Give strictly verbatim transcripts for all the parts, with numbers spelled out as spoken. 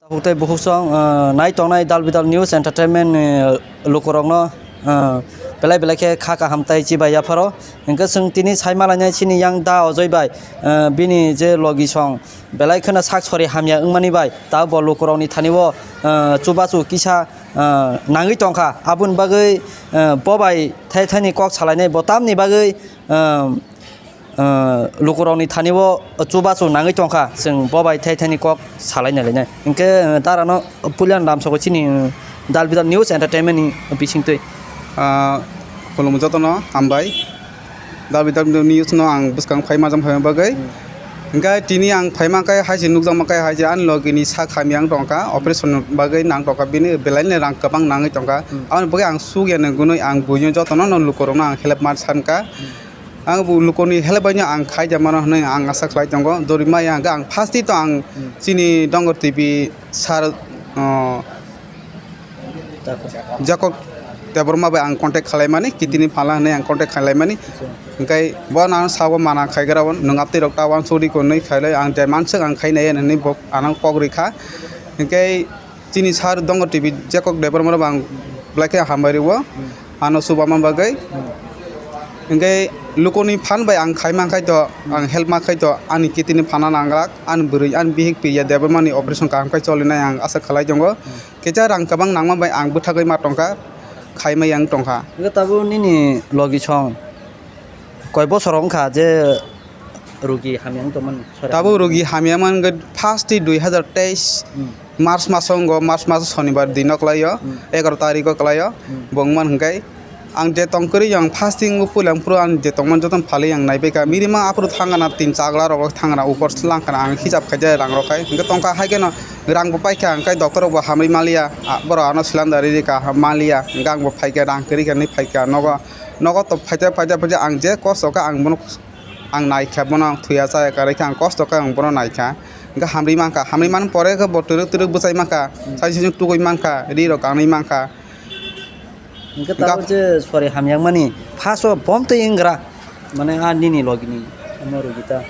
Tabuk tei bukhuk song, ah, nai tongnai Dal Bidal News Entertainment ni lukurokno, ah, belai belai khe kha kaham tei chibai yapharo. Hwnkhe chwng tini sai malainai chini yang da Ojoi bai, ah, bini je logi song belai kheno sak sori hamya wngmani bai, ta bo lukurokni thani-o, ah, chubachu kisa, ah, nangwi tongkha. Aboni bagwi, ah, bo bai thai thaini kok salainai, bo tamni bagwi, ah, ah, lukurokni thani-o chubachu nangwi tongkha, chwng bo bai thai thaini kok salai nai lainai. Hinkhe, ah, darano puila lamsogo chini, ah, Dal Bidal News Entertainment ni bisingtwi. Ah, khulumgo jotono, hambai. Dal Bidal News no ang bwskang phai majam phaima bagwi. Hmm. Hinkhe tini ang phaima khe hai se nukjakma khe hai se ani logi ni sak hamya wng tongkha, operation ni bagwi nang tongkha, bini belai ni rang kwbang nangwi tongkha. Hmm. Aboni bagwi ang suk ya nang gunui ang buino jotono no lukurokno ang help ma sankha. Hmm. Ang bo lukuni help bai no ang khaijak mano hwnwi ang asa khlai tongo. Dorima ya hwnkhe ang first to ang Hmm. chini Dongor T V sir, oh, Jacob. Jacob Debbarma bai ang contact khlaimani, kitini phala hwnwi ang contact khlaimani. Acha. Hwnkhe bo ano sao mana khaigra o, nwng aptwi rok ta wansugri ko hwnwi khailai ang je manswk ang khainai hwnwi bo ano kok rikha. Hwnkhe chini sir Dongor T V Jacob Debbarma rok ang belai khe hambai rwo. Hmm. Ano chuba man bagwi. Hmm. Hwnkhe lukuni phan bai ang khaima khai to, ang help ma khai to, ani kitini phana nangrak, ani bwrwi, ani bihik Priya Debbarma ni operation kaham khai cholinai ang asa khlai tongo. Hmm. Kisa rang kwbang nangma bai ang bwthagwi ma tongkha, khaima yang tongkha. Hwnkhe tabuk nini logi song koi bosor wngkha je rugi hamya wng tongmani? Tabuk rugi hamya man wngkha first twi dui hazar teis Hmm. March maso wngkha, March maso sonibar dino kwlaio, Hmm. egaroh tarikh o kwlaio, Hmm. bo wngman hwnkhe ang je tong kwrwi ang fasting o puila ang phuru ang je tongmani jotono phalwi ang naibaikha. Mirima aphuru thangana tin chagla rok thangana upor slangkhana ang hisab khaijak rang rok khai. Hwnkhe tongkha hai kheno rang bo paikha, hwnkhe doctor rok bo hamwi manliya, a, borok ano cylinder riri kaham manliya, hwnkhe ang bo phaikha rang kwrwi khe hinwi phaikha nogo. Nogo to phaijak phaijak phaijak ang je kosto kha ang bono ang naikha, bono ang thuya chaya kwrwi khe ang kosto khe ang bono naikha. Hwnkhe hamri mankha, hamri man pore khe bo twrwk twrwk bwchai mankha, Hmm. sai sijak tugui mankha, ri rok kanwi mankha. Hwnkhe Gap- tabuk je sori hamyakmani phaso bom twi wngkra, mane a nini logini omo rugi ta.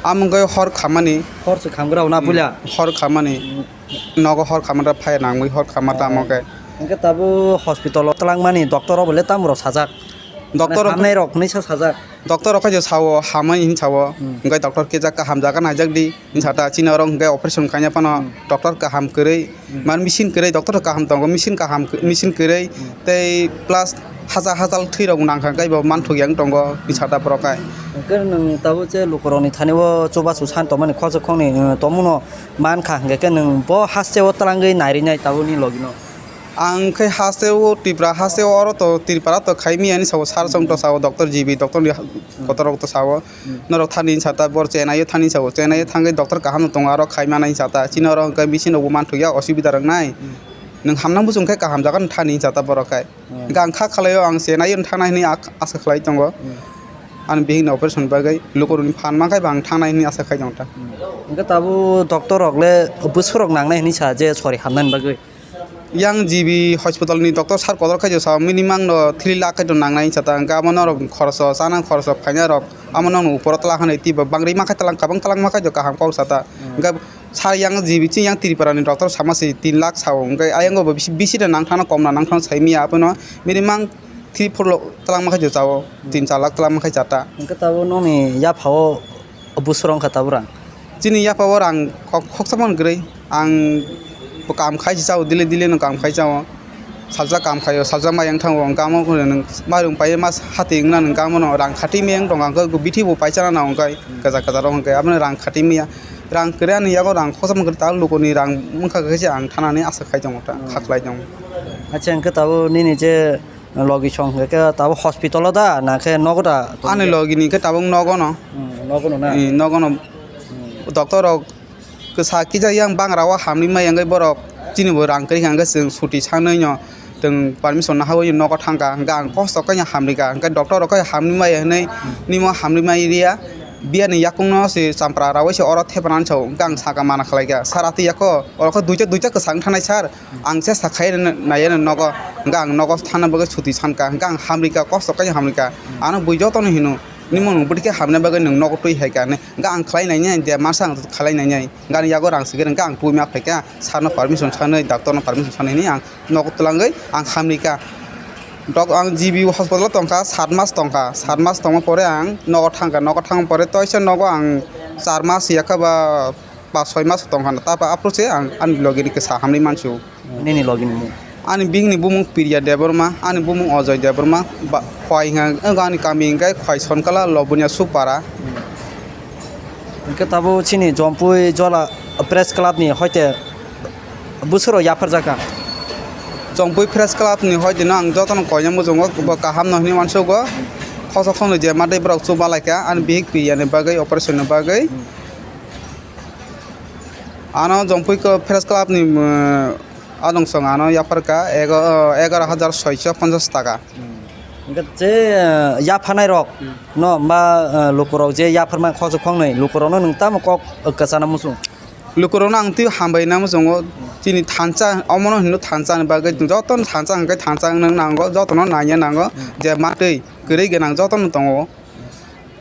Amo wngkhe hor khamani. Hor se khamgra na Hmm. puila? Hor khamani. Hmm. Nogo hor khamatra phai nangwi hor khamata amo khe. Hwnkhe tabuk hospital o twlangmani doctor rok bole tamo rok sajak? Doctor rok Mane hamnai rok hinwi sa sajak? Doctor rok khe sao hamani hinwi sao. Hmm. Hwnkhe doctor khe jak kaham jaga naijak di. Hinsa ta chini oro hwnkhe operation khaina phano Hmm. doctor kaham kwrwi, Hmm. man machine kwrwi, doctor kaham tongo, machine kaham, machine kwrwi, Hmm. tei plus hachal hachal thwi rok nangkha, tei bo manthok yang tongo, hinsa ta borok hai. Hwnkhe nwng tabuk je lukurokni thani o chubachu san tongmani khoroksa khoroknwi, eh, tongmano mankha, hwnkhe khe nwng bo haste o twlangwi nairinai tabukni logino? Ang khe haste o Tripura haste o oro to Tripura to khai miyani sao, sar song to sao, doctor G B, doctor ni ha-, Hmm. kotor rok to sao. Hmm. Norok thani hinsa ta bor Chennai o thani sao, Chennai o thangwi doctor kaham no tongo, aro khai manai hinsa ta. Chini oro hwnkhe machine rok bo manthokya, osubida rok nai. Hmm. Nwng hamnang bwswng khe kaham jaga no thani hinsa ta borok khai. Hmm. Hwnkhe ang kha khlai o ang Chennai o thangna hinwi ak-, asa khlai tongo. Hmm. Ani bihik ni operation bagwi lukurokni phan mankha ba ang thangnai hinwi asa khai tongo ta. Hmm. Hwnkhe tabuk doctor rok le bwswk rok nangnai hinwi sa je sori hamnani bagwi? Yang G B hospital ni doctor sir kotor khai sa minimum no three lakh khai nangnai hinsa ta, hwnkhe amo norok khoroksa, chana khoroksa, phaina rok amo nokni upor o twla hinwi twibo bangri mankha twlang kwbang twlang mankha kaham kok sa ta. Hmm. Hwnkhe sa yang G B chini yang Tripura ni doctor sama se tin lakh sao, hwnkhe ayang bo bisi, bisi da nang thangna kom na nang thangna sai miya abono minimum three four lok twlang mankha je chao, tin char lakh twlang mankha chata. Hwnkhe tabuk nokni yapha o bwswk rok wngkha tabuk rang? Chini yapha o rang khok-, khoksa man kwrwi. Ang bo kam khai se chao, daily daily no kam khai chao. Salsa kam khai o, salsa mayang thango, ang kamo khone nwng mairum pai mas hati wngna nwng kamo no rang khati meyang tong ang khe bithi bo paisa na nang kai kaja kaja rok hwnkhe abono rang khati miya. Rang kwrwi ani yago rang khoksa man kwrwi ta lukuni rang wngkha khe se ang thanani asa khai tongo ta, Hmm. kha khlai tongo. Acha hwnkhe tabuk nini je logi song hwnkhe khe tabuk hospital o da na khe nogo da? Ani logi ni khe tabuk nogo no. Hmm, nogo no na? Eh, nogo no. Hmm. Doctor rok kwsa kisa yang bangra o hamri mai wngwi borok chini bo rang kwrwi kha hwnkhe chwng suti sanwi no chwng permission nahawi nogo thangkha hwnkhe ang kosto khe hamrikha hwnkhe doctor rok khe hamri mai hwnwi nimo hamri mai riya biyani yakung no se champra rawi se oro thepanani sao hwnkhe ang saka mana khlaikha sir ati yako oro khe duita duita kwchang thanai sir. Ang chesta khai nai nogo, hwnkhe ang nogo thangna bagwi suti sankha, hwnkhe ang hamrikha, kosto khe hamrikha. Ano bui jotono hino, Nini mung nung bwtwi khe hamna bagwi nwng nogo twi hai kha hinwi. Hwnkhe ang khlai nai nai, je masa ang khlai nai nai. Hwnkhe ani yago rang swkhe hwnkhe ang tubui ma phai kha, sir no permission sanwi, doctor no permission sanwi hinwi ang nogo twlangwi ang hamri kha. Dok ang G B hospital o tong kha, sat mas tong kha. Sat mas tongma pore ang nogo thang kha. Nogo thang pore toisa nogo ang char mas ya kha ba pas soi mas tong kha. Tarpor aphuru se ang ani logi ni kisa hamri mansu. Nini logi ni mung? Ani bihik ni bumung Priya Debbarma, ani bumung Ajoy Debbarma, ba, Khwai hwnka, ani kami hwnkhe Khwai Sonkala, Lobunia Supara. Hwnkhe tabuk chini Jompui Jola Press Club ni hoite bwswk rok yapharjak kha? Jompui Press Club ni hoite no ang jotono koina muchungo, bo kaham no hinwi uansugo. Khoksa khoknwi je matwi borok chubalai kha ani bihik Priya ni bagwi, operation ni bagwi. Ano Jompui Press Club ni, uh, adong song ano yaphar kha ego-, uh, egaroh hajar soisho ponchas taka. Hwnkhe je, uh, yapharnai rok no ba, uh, lukurok je yapharma khoksa khoknwi lukurokno nwng tamo kok, uh, kwchana muchung? Lukurokno ang twi hambai na muchungo, chini thansa, omono hino thansa ni bagwi, jotono thansa hwnkhe thansa wngna nango, jotono nanya nango, je matwi kwrwi gwnang jotono tongo.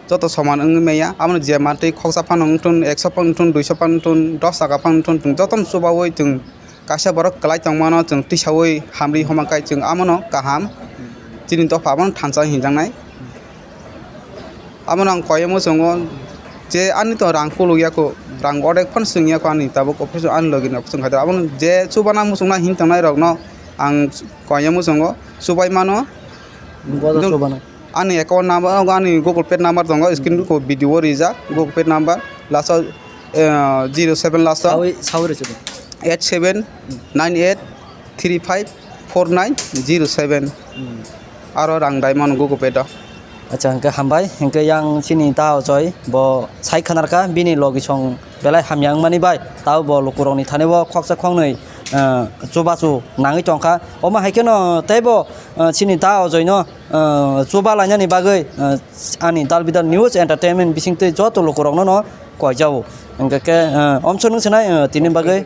Joto soman wngwi maya, aboni je matwi khoksa phano wngthun, ekso phano wngthun, duiso phano wngthun, dos taka phano wngthun, chwng jotono chubaui chwng kaisa borok kwlai tongmano chwng tisaui hamri homa khai chwng abono kaham, chini dopha abono thansa hinjaknai. Abono ang koyemo chwngo je ani to rang kuluk yako, rang odek phano chwng yako ani tabuk operation ani logi ni operation khaida. Abono je chubana muchungna hin tongnai rokno ang koyemo chwngo, chubai mano. Bodo Dum- chubana. Ani account number, ani Google Pay number tongo, screen ko video o rijak, Google Pay number, last o, eh, zero seven last o, Sawi, sawi rw chudo. Eight seven nine eight three five four nine zero seven. Hmm. Aro rang dai mano Google Pay do. Acha, hwnkhe hambai, hwnkhe yang chini ta Ajoy, bo sai khanarkha, bini logi song belai hamya wngmani bai, tao bo lukurokni thani o khoksa khoknwi, eh, chubachu nangwi tongkha. Omo hai kheno teibo, eh, chini ta Ajoy no, eh, chuba lainani bagwi, eh, ani Dal Bidal News Entertainment bisingtwi joto lukurokno no koijao. Hwnkhe khe, eh, omsonwi swnai, eh, tini bagwi